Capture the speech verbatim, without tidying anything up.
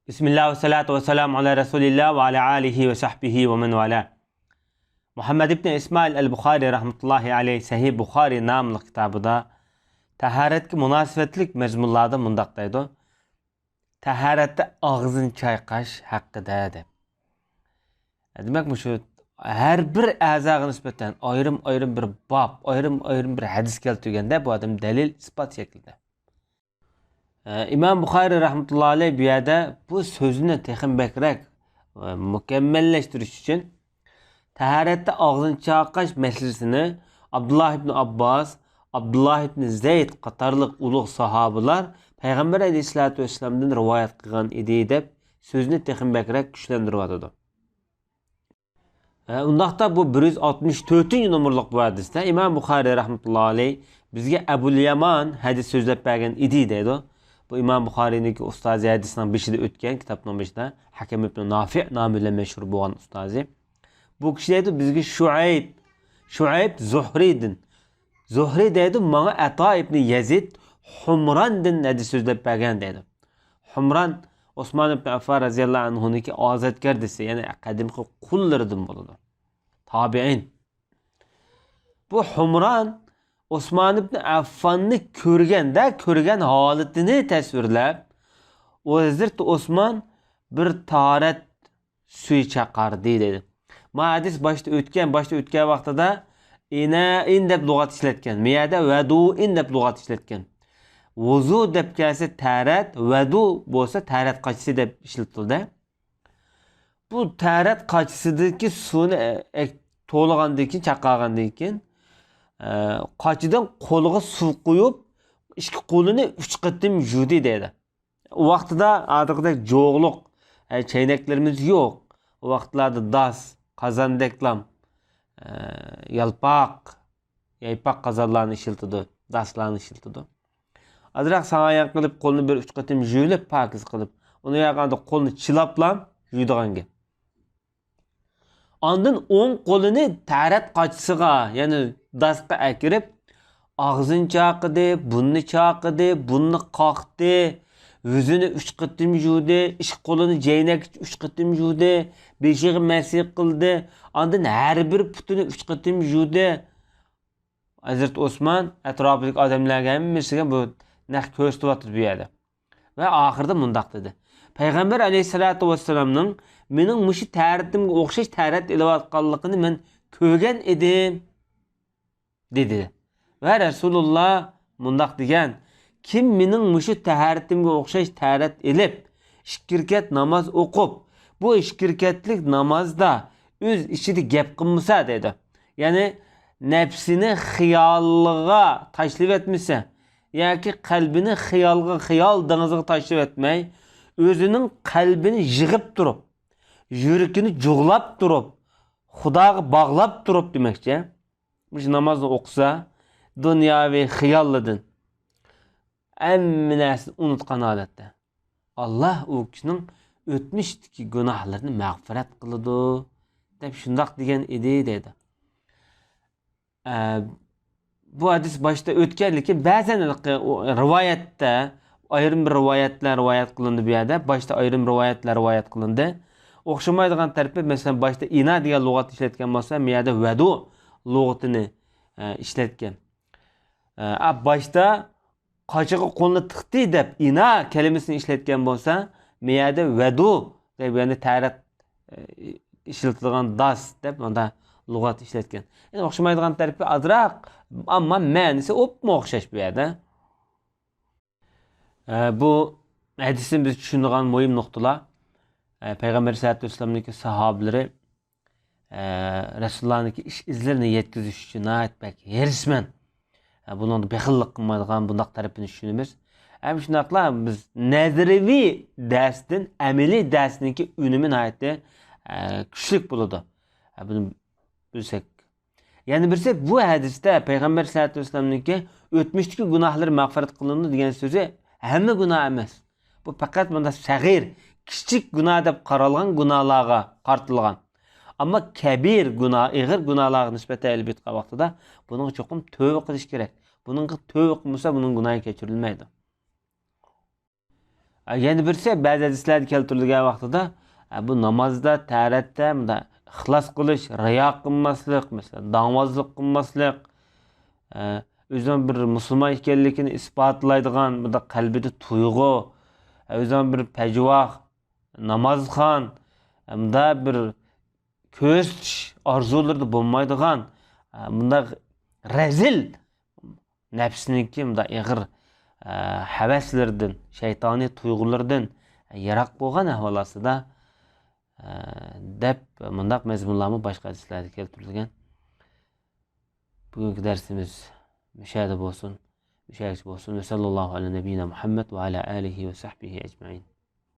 بىسمىللا ۋەسسالاتۇ ۋەسسالامۇ ئالا رەسۇلىللا ۋە ئالا ئالىھى ۋە سەھبىھى ۋە مەن ۋالا. مۇھەممەد ئىبنى ئىسمائىل ئەل بۇخارى رەھمەتۇللاھى ئەلەيھ سەھىھ بۇخارى ناملىق كىتابىدا تاھارەتكە مۇناسىۋەتلىك مەزمۇنلاردا مۇنداق دەيدۇ: تاھارەتتە ئاغزىنى چايقاش ھەققىدە، دەپ. دېمەك، مۇشۇ ھەر بىر ئەزاغا نىسبەتەن ئايرىم-ئايرىم بىر باب، ئايرىم-ئايرىم بىر ھەدىس كەلتۈرگەندە، بۇ ئادەم دەلىل، ئىسپات شەكلىدە. ئە، ئىمام بۇخارىي رەھمەتۇللا ئەلەيھ بۇ يەردە بۇ سۆزنى تېخىمۇ بەكرەك، ئە، مۇكەممەللەشتۈرۈش ئۈچۈن تاھارەتتە ئاغزىنى چايقاش مەسىلىسىنى ئابدۇللا ئىبن ئابباس، ئابدۇللا ئىبن زەيد قاتارلىق ئۇلۇغ ساھابىلار پەيغەمبەر ئەلەيھىسسالاتۇ ۋەسسالامدىن رىۋايەت قىلغان ئىدى، دەپ سۆزنى تېخىمۇ بەكرەك كۈچلەندۈرۈۋاتىدۇ. ھە، ئۇنداقتا بۇ بىر يۈز ئاتمىش تۆتىنچى نومۇرلۇق بۇ ھەدىستە ئىمام بۇخارىي رەھمەتۇللا ئەلەيھ بىزگە ئەبۇل يامان ھەدىس سۆزلەپ بەرگەن ئىدى دەيدۇ. بۇ ئىمام بۇخارىينىڭكى ئۇستازى ھەدىسنىڭ بېشىدا ئۆتكەن، كىتابنىڭ بېشىدا ھەكەم ئىبن نافىئ نامى بىلەن مەشھۇر بولغان ئۇستازى. بۇ كىشى دەيدۇ، بىزگە شۇئەيب، شۇئەيب زۇھرىدىن، زۇھرى دەيدۇ، ماڭا ئەتا ئىبن يەزىد ھۇمراندىن ھەدىس سۆزلەپ بەرگەن دەيدۇ. ھۇمران ئوسمان ئىبن ئەففان رەزىياللاھۇ ئەنھۇنىڭكى ئازادگەردىسى، يەنى قەدىمكى قۇللىرىدىن بولىدۇ. تابىئىن. بۇ ھۇمران ئوسمان ئىبن ئەففاننى كۆرگەندە، كۆرگەن ھالىتىنى تەسۋىرلەپ، ئۇ ھەزرىتى ئوسمان بىر تاھارەت سۈيى چاقاردى دەيدۇ. ما ھەدىس باشتا ئۆتكەن، باشتا ئۆتكەن ۋاقتىدا ئىنائىن دەپ لۇغەت ئىشلەتكەن. مىيەدە ۋەدۇئىن دەپ لۇغەت ئىشلەتكەن. ۋۇزۇ دەپ كەلسە تەرەت، ۋەدۇ بولسا تەرەت قاچىسى دەپ ئىشلىتىلدى. بۇ تەرەت قاچىسىدىكى سۇنى، ئە، ئەك-، تولىغاندىن كېيىن، چاقارغاندىن كېيىن، ئە، قاچىدىن قولىغا سۇ قۇيۇپ، ئىككى قولىنى ئۈچ قېتىم يۇدى دەيدۇ. ئۇ ۋاقتىدا ھازىرقىدەك جوغلۇق، ئە، چەينەكلىرىمىز يوق. ئۇ ۋاقىتلاردا داس، قازاندەكلام، ئە، يالپاق، يايپاق قازانلارنى ئىشلىتىدۇ، داسلارنى ئىشلىتىدۇ. ئازراق ساڭايان قىلىپ، قولنى بىر ئۈچ قېتىم يۇيۇلۇپ، پاكىز قىلىپ، ئۇنى ياقاندا قولنى چىلاپلام يۇيىدىغان گەپ. ئاندىن ئوڭ قولىنى تەرەت قاچىسىغا، يەنى داسقا ئەكىرىپ، ئاغزىنى چاقىدى، بۇرنىنى چاقىدى، بۇرنىنى قاقتى، يۈزىنى ئۈچ قېتىم يۇدى، ئىككى قولىنى جەينەككىچە ئۈچ قېتىم يۇدى، بېشىغا مەسىھ قىلدى، ئاندىن ھەر بىر پۇتىنى ئۈچ قېتىم يۇدى. ھەزرىتى ئوسمان ئەتراپىدىكى ئادەملەرگە ھەممىسىگە بۇ نەق كۆرسىتىۋاتىدۇ بۇ يەردە. ۋە ئاخىرىدا مۇنداق دېدى: پەيغەمبەر ئەلەيھىسسالاتۇ ۋەسسالامنىڭ مېنىڭ مۇشۇ تەرىتىمگە ئوخشاش تەرەت ئېلىۋاتقانلىقىنى مەن كۆرگەن ئىدىم، دېدى. ۋە رەسۇلۇللا مۇنداق دېگەن: كىم مېنىڭ مۇشۇ تەھارىتىمگە ئوخشاش تەھارەت ئېلىپ، ئىككى رەكەت ناماز ئوقۇپ، بۇ ئىككى رەكەتلىك نامازدا ئۆز ئىچىدە گەپ قىلمىسا، دەيدۇ. يەنى نەپسىنى خىيالىغا تاشلىۋەتمىسە، ياكى قەلبىنى خىيالغا، خىيال دېڭىزىغا تاشلىۋەتمەي، ئۆزىنىڭ قەلبىنى يىغىپ تۇرۇپ، يۈرىكىنى جۇغلاپ تۇرۇپ، خۇداغا باغلاپ تۇرۇپ دېمەكچى. مۇشۇ نامازنى ئوقۇسا، دۇنياۋى خىياللىدىن ھەممە نەرسىنى ئۇنتقان ھالەتتە، ئاللا ئۇ كىشىنىڭ ئۆتمۈشتىكى گۇناھلىرىنى مەغپىرەت قىلىدۇ، دەپ شۇنداق دېگەن ئىدى، دەيدۇ. ئە، بۇ ھەدىس باشتا ئۆتكەن، لېكىن بەزەن رىۋايەتتە، ئايرىم بىر رىۋايەتلەر رىۋايەت قىلىندى بۇ يەردە. باشتا ئايرىم رىۋايەتلەر رىۋايەت قىلىندى. ئوخشىمايدىغان تەرىپى، مەسىلەن، باشتا ئىنا دېگەن لۇغەت ئىشلەتكەن بولسا، مۇ يەردە ۋەدۇ لۇغىتىنى، ئە، ئىشلەتكەن. ئە، باشتا قاچىغا قولنى تىقتى دەپ ئىنا كەلىمىسىنى ئىشلەتكەن بولسا، مۇ يەردە ۋەدۇ دەپ، يەنى تەرەت، ئە، ئىشلىتىدىغان داس دەپ مۇندا لۇغەت ئىشلەتكەن. يەنى ئوخشىمايدىغان تەرىپى ئازراق، ئەمما مەنىسى ئوپمۇ ئوخشاش بۇ يەردە. ئە، بۇ ھەدىستىن بىز چۈشىنىدىغان مۇھىم نۇقتىلار، ئە، پەيغەمبەر سەللەللاھۇ ئەلەيھى ۋەسەللەمنىڭكى ساھابىلىرى، ئە، رەسۇلۇللانىڭكى ئىش ئىزلىرىنى يەتكۈزۈش ئۈچۈن ناھايىتى بەك ھېرىسمەن، ئە، بۇنىڭدا بېخىللىق قىلمايدىغان بۇنداق تەرىپىنى چۈشىنىمىز. ھەم شۇنداقلا بىز نەزەرىيەۋى دەرستىن ئەمەلىي دەرسنىڭكى ئۈنۈمى ناھايىتى، ئە، كۈچلۈك بولىدۇ. ئە، بۇنى بىلسەك. يەنە بىرسى، بۇ ھەدىستە پەيغەمبەر سەللەللاھۇ ئەلەيھى ۋەسەللەمنىڭكى ئۆتمۈشتىكى گۇناھلىرى مەغپىرەت قىلىنىدۇ دېگەن سۆزى ھەممە گۇناھ ئەمەس. بۇ پەقەت مۇنداق سەغىر، كىچىك گۇناھ دەپ قارالغان گۇناھلارغا قارىتىلغان. ئەمما كەبىر گۇناھ، ئېغىر گۇناھلارغا نىسبەتەن ئېلىپ ئېيتقان ۋاقتىدا بۇنىڭغا چوقۇم تۆۋە قىلىش كېرەك. بۇنىڭغا تۆۋە قىلمىسا، بۇنىڭ گۇناھى كەچۈرۈلمەيدۇ. ئە، يەنە بىرسى، بەزى ھەدىسلەردە كەلتۈرۈلگەن ۋاقتىدا، ئە، بۇ نامازدا، تەھارەتتە مۇنداق ئىخلاس قىلىش، رىيا قىلماسلىق، مەسىلەن، داڭۋازلىق قىلماسلىق، ئە، ئۆزىنىڭ بىر مۇسۇلمان ئىكەنلىكىنى ئىسپاتلايدىغان مۇنداق قەلبىدە تۇيغۇ، ئە، ئۆزىنىڭ بىر پەجۋاھ، نامازخان، ئە، مۇنداق بىر كۆرسىتىش ئارزۇلىرىدا بولمايدىغان، ئە، مۇنداق رەزىل نەپسنىڭكى مۇنداق ئېغىر، ئە، ھەۋەسلىرىدىن، شەيتانىي تۇيغۇلىرىدىن يىراق بولغان ئەھۋال ئاستىدا، ئە، دەپ مۇنداق مەزمۇنلارمۇ باشقا ھەدىسلەردە كەلتۈرۈلگەن. بۈگۈنكى دەرسىمىز مۇشۇ يەردە بولسۇن، مۇشۇ يەرگىچە بولسۇن. ۋە ساللاللاھۇ ئەلە نەبىينا مۇھەممەد ۋە ئەلە ئالىھى ۋە سەھبىھى ئەجمەئىن.